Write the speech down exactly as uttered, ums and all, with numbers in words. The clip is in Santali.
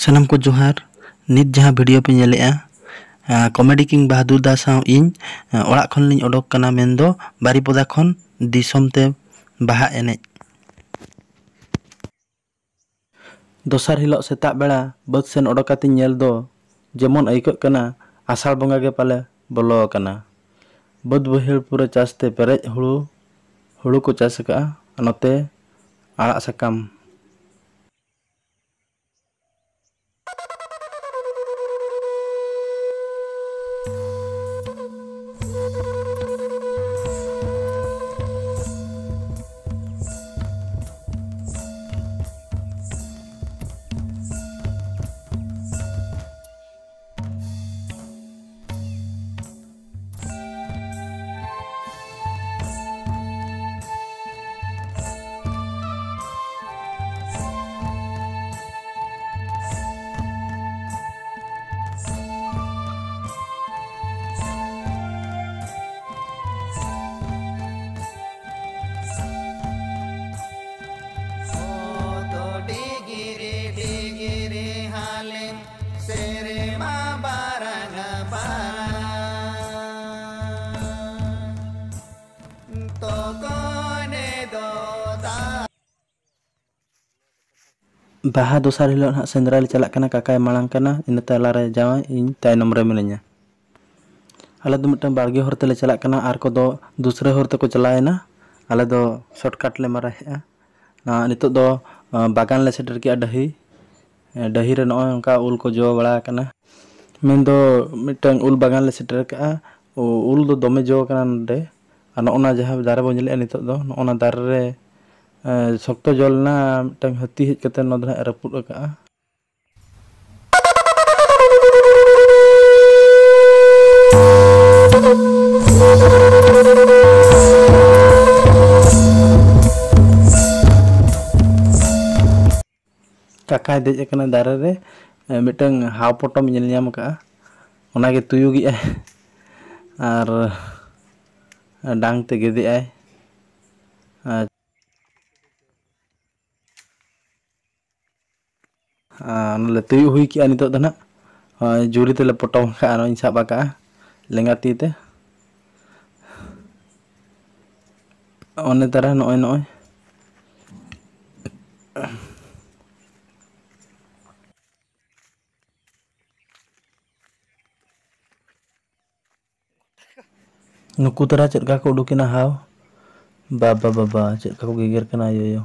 ᱥᱟᱱᱟᱢ ᱠᱚ ᱡᱚᱦᱟᱨ᱾ ᱱᱤᱛ ᱡᱟᱦᱟᱸ ᱵᱷᱤᱰᱤᱭᱳ ᱯᱮ ᱧᱮᱞᱮᱜᱼᱟ, ᱟᱸ, ᱠᱚᱢᱮᱰᱤ ᱠᱤᱝ ᱵᱟᱦᱟᱫᱩᱨ ᱫᱟ ᱥᱟᱶ ᱤᱧ, ᱟᱸ, ᱚᱲᱟᱜ ᱠᱷᱚᱱ ᱞᱤᱧ ᱚᱰᱚᱠ ᱠᱟᱱᱟ, ᱢᱮᱱᱫᱚ ᱵᱟᱨᱤᱯᱚᱫᱟ ᱠᱷᱚᱱ ᱫᱤᱥᱚᱢ ᱛᱮ ᱵᱟᱦᱟ ᱮᱱᱮᱡ᱾ ᱫᱚᱥᱟᱨ ᱦᱤᱞᱳᱜ ᱥᱮᱛᱟᱜ ᱵᱮᱲᱟ ᱵᱟᱹᱫᱽ ᱥᱮᱱ ᱚᱰᱚᱠ ᱠᱟᱛᱮᱧ ᱧᱮᱞ ᱫᱚ ᱡᱮᱢᱚᱱ ᱟᱹᱭᱠᱟᱹᱜ ᱠᱟᱱᱟ, ᱟᱥᱟᱲ ᱵᱚᱸᱜᱟ ᱜᱮ ᱯᱟᱞᱮ ᱵᱚᱞᱚ ᱟᱠᱟᱱᱟ᱾ ᱵᱟᱹᱫᱽ ᱵᱟᱹᱭᱦᱟᱹᱲ ᱯᱩᱨᱟᱹ ᱪᱟᱥ ᱛᱮ ᱯᱮᱨᱮᱡ ᱦᱩᱲᱩ, ᱦᱩᱲᱩ ᱠᱚ ᱪᱟᱥ ᱟᱠᱟᱜᱼᱟ, ᱟᱨ ᱱᱚᱛᱮ ᱟᱲᱟᱜ ᱥᱟᱠᱟᱢ᱾ ᱰᱤᱜᱤᱨᱤ ᱰᱤᱜᱤᱨᱤ ᱦᱟᱞᱮ ᱥᱮᱨᱢᱟ ᱵᱟᱨᱟᱝ ᱵᱟᱨᱟᱝ᱾ ᱛᱚᱠᱚᱱᱮ ᱫᱚ ᱫᱟ- ᱵᱟᱦᱟ ᱫᱚᱥᱟᱨ ᱦᱤᱞᱳᱜ ᱱᱟᱦᱟᱜ ᱥᱮᱸᱫᱽᱨᱟ ᱞᱮ ᱪᱟᱞᱟᱜ ᱠᱟᱱᱟ, ᱠᱟᱠᱟᱭ ᱢᱟᱲᱟᱝ ᱠᱟᱱᱟ, ᱤᱱᱟᱹ ᱛᱟᱞᱟᱨᱮ ᱡᱟᱶᱟᱭ, ᱤᱧ ᱛᱟᱭᱱᱚᱢ ᱨᱮ ᱢᱤᱱᱟᱹᱧᱟ᱾ ᱟᱞᱮ ᱫᱚ ᱢᱤᱫᱴᱟᱝ ᱵᱟᱲᱜᱮ ᱦᱚᱨ ᱛᱮᱞᱮ ᱪᱟᱞᱟᱜ ᱠᱟᱱᱟ, ᱟᱨ ᱠᱚᱫᱚ ᱫᱩᱥᱨᱟᱹ ᱦᱚᱨ ᱛᱮᱠᱚ ᱪᱟᱞᱟᱣᱮᱱᱟ᱾ ᱟᱞᱮ ᱫᱚ ᱥᱚᱨᱴᱠᱟᱴ ᱞᱮ ᱢᱟᱨᱟᱣᱮᱫᱼᱟ᱾ ᱱᱚᱣᱟ ᱱᱤᱛᱚᱜ ᱫᱚ, ᱟᱸ, ᱵᱟᱜᱟᱱ ᱞᱮ ᱥᱮᱴᱮᱨ ᱠᱮᱜᱼᱟ, ᱰᱟᱹᱦᱤ᱾ ᱮᱸ, ᱰᱟᱹᱦᱤ ᱨᱮ ᱱᱚᱜᱼᱚᱭ ᱱᱚᱝᱠᱟ ᱩᱞ ᱠᱚ ᱡᱚ ᱵᱟᱲᱟ ᱟᱠᱟᱱᱟ᱾ ᱢᱮᱱᱫᱚ ᱢᱤᱫᱴᱟᱝ ᱩᱞ ᱵᱟᱜᱟᱱ ᱞᱮ ᱥᱮᱴᱮᱨ ᱠᱟᱜᱼᱟ᱾ ᱩ-, ᱩᱞ ᱫᱚ ᱫᱚᱢᱮ ᱡᱚ ᱟᱠᱟᱱᱟ ᱱᱚᱰᱮ᱾ ᱟᱨ ᱱᱚᱜᱼᱚ ᱱᱟ ᱡᱟᱦᱟᱸ ᱫᱟᱨᱮ ᱵᱚᱱ ᱧᱮᱞᱮᱫᱼᱟ ᱱᱤᱛᱚᱜ ᱫᱚ, ᱱᱚᱜᱼᱚ ᱱᱟ ᱫᱟᱨᱮ ᱨᱮ, ᱮᱸ, ᱥᱚᱠᱛᱚ ᱡᱚ ᱞᱮᱱᱟ, ᱢᱤᱫᱴᱟᱝ ᱦᱟᱹᱛᱤ ᱦᱮᱡ ᱠᱟᱛᱮ ᱱᱚᱣᱟ ᱫᱚ ᱱᱟᱦᱟᱜ ᱮ ᱨᱟᱹᱯᱩᱫ ᱟᱠᱟᱜᱼᱟ᱾ ᱠᱟᱠᱟᱭ ᱫᱮᱡ ᱟᱠᱟᱱᱟ ᱫᱟᱨᱮ ᱨᱮ, ᱮ, ᱢᱤᱫᱴᱟᱝ ᱦᱟᱣ ᱯᱚᱴᱚᱢ ᱧᱮᱞ ᱧᱟᱢ ᱟᱠᱟᱫᱼᱟ, ᱚᱱᱟᱜᱮ ᱛᱩᱭᱩᱜᱮᱜᱼᱟᱭ ᱟᱨ ᱰᱟᱝ ᱛᱮ ᱜᱮᱫᱮᱜᱼᱟᱭ᱾ ᱟᱨ ᱟᱨ ᱚᱱᱟ ᱞᱮ ᱛᱩᱭᱩᱜ ᱦᱩᱭ ᱠᱮᱜᱼᱟ᱾ ᱱᱤᱛᱚᱜ ᱫᱚ ᱱᱟᱦᱟᱜ ᱱᱚᱜᱼᱚᱭ ᱡᱷᱩᱨᱤ ᱛᱮᱞᱮ ᱯᱚᱴᱚᱢ ᱟᱠᱟᱫᱼᱟ, ᱱᱚᱜᱼᱚᱭ ᱤᱧ ᱥᱟᱵ ᱟᱠᱟᱫᱼᱟ ᱞᱮᱸᱜᱟ ᱛᱤ ᱛᱮ᱾ ᱚᱱᱮ ᱛᱟᱨᱟ ᱱᱚᱜᱼᱚᱭ, ᱱᱚᱜᱼᱚᱭ᱾ ᱱᱩᱠᱩ ᱛᱟᱨᱟ ᱪᱮᱫ ᱞᱮᱠᱟ ᱠᱚ ᱩᱰᱩᱠᱮᱱᱟ ᱦᱟᱣ᱾ ᱵᱟᱵᱟ, ᱵᱟᱵᱟ, ᱪᱮᱫ ᱞᱮᱠᱟ ᱠᱚ ᱜᱮᱜᱮᱨ ᱠᱟᱱᱟ ᱟᱭᱳ, ᱟᱭᱳ᱾